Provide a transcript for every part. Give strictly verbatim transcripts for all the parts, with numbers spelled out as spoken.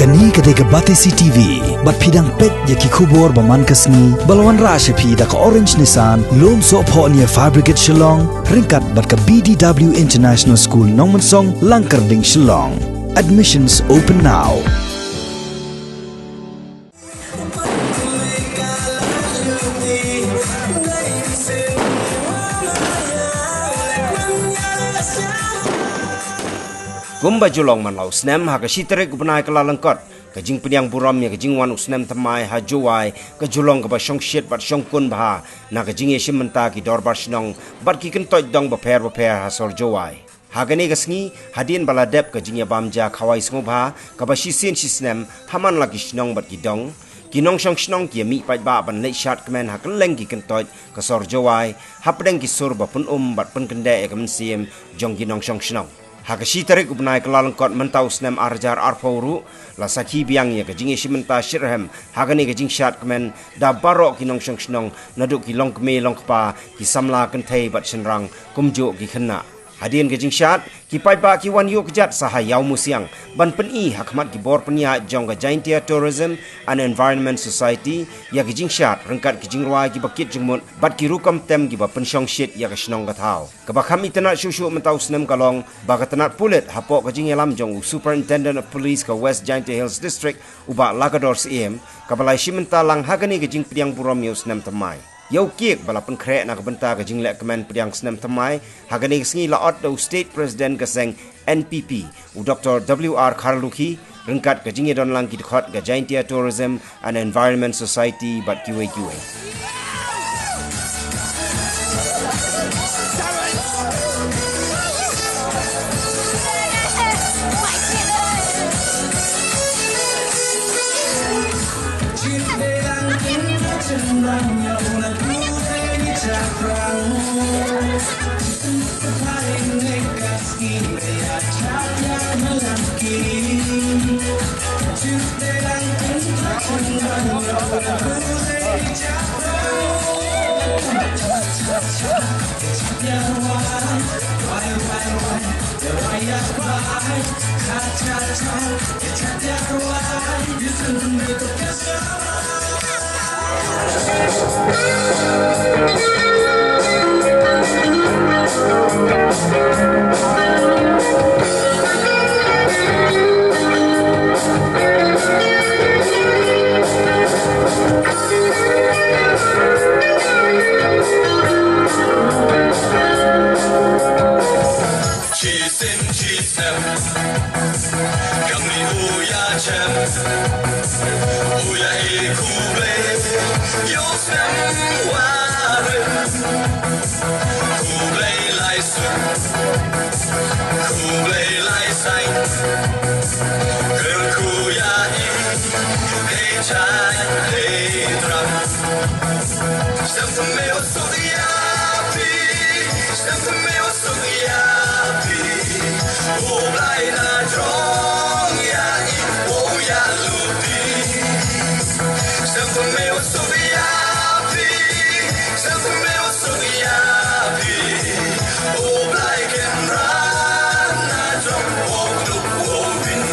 Kane ka dei ka Batesi T V, bad phi dang peit ïa ki khubor ba man ka sngi, ba la wanrah sha phi da ka Orange Nissan, Lumsohphoh near Fire Brigade Shillong, ryngkat bad ka B D W International School Nongmensong, Langkyrding, Shillong. Admissions open now. Kumba ju long man la u snem, ha ka shi tarik u bnai Kyllalyngkot, ka jingpdiang burom ïa ka jingwan u snem thymmai ha Jowai ka ju long kaba shongshit bad shongkun bha na ka jingïashim bynta ki dorbar shnong bad ki kyntoit dong bapher bapher ha sor Jowai. Ha kane ka sngi, hadien ba la dep ka jingïabam ja khawai sngewbha kaba shisien shisnem ha man la ki shnong bad ki dong, ki nongshong shnong ki ïa mih paidbah ban leit shad kmen ha kylleng ki kyntoit ka sor Jowai, hapdeng ki sur ba pynum bad pynkyndeh ïa ka mynsiem jong ki nongshong shnong. Ha ka shi tarik u bnai Kyllalyngkot mynta u snem ar hajar arphew ruh, la sakhi biang ïa ka jingïashim bynta shitrhem ha kane ka jingshad kmen da baroh ki nongshong shnong, naduh ki longkmie longkpa, ki samla kynthei bad shynrang, kumjuh ki khynnah. Hadien ka jingshad, ki paidbah ki wan ïuh kjat sha ha Ïawmusiang ban pyni ha khmat ki bor pynïaid jong ka Jaintia Tourism and Environment Society ïa ka jingshad ryngkat ki jingrwai kiba kit jingmut bad ki rukom tem kiba pynshongshit ïa ka shnong ka thaw. Kaba kham itynnad shuh shuh mynta u snem ka long ba ka tnat pulit hapoh ka jingïalam jong u Superintendent of Police ka West Jaintia Hills District, u Bah Lakador Syiem, kaba la ïashim bynta lang ha kane ka jingpdiang burom ïa u snem thymmai. Ïa u cake ba la pynkhreh na ka bynta ka jingleh kmen pdiang snem thymmai ha kane ka sngi la ot da u State President ka seng N P P, u Doctor W R Kharlukhi, ryngkat ka jingïadon lang ki dkhot ka Jaintia Tourism and Environment Society bad kiwei kiwei. Chisem, chisem. Kamni u ïachem, u ïa i khublei, ïoh snem warim. Khublei lai suk, khublei lai sain, kyrkhu ïa i, hei jaiñ, hei tram. Snem thymmai u suk ïa phi, snem thymmai u suk ïa phi. U Blai na jrong ïa i, u ïa lute. Snem thymmai u suk ïa phi, snem thymmai u suk ïa phi. U Blai Kynrad na jrong, u duk u ding.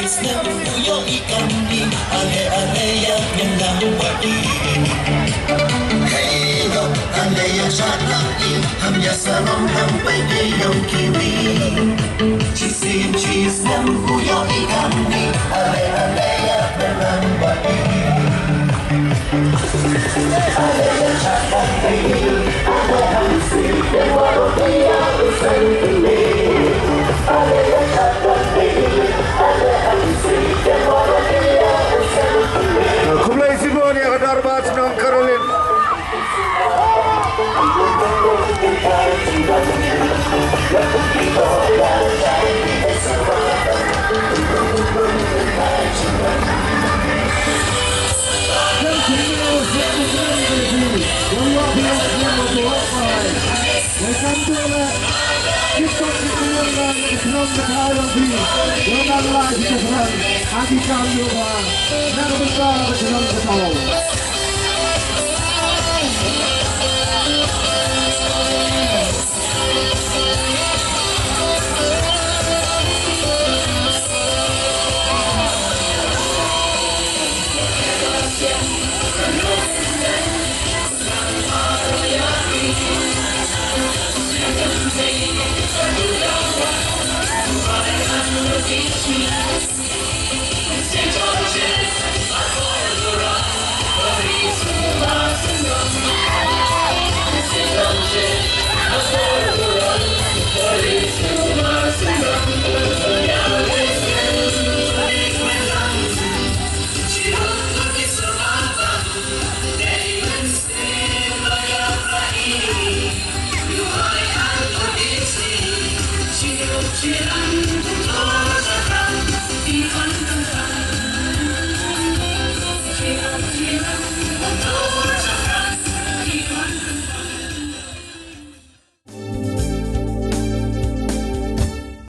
Snem u ïoh i kam i, ale ale ïa ngan nang bad i. Hei ho, ale ïa shad lang i, ham ïa sarong ham bai de ïong kiwi. Shi sien shi snem u ïoh i kam i, ale ale ïa ngan nang bad i. Khublei shibun ïa ka dorbar shnong Caroline.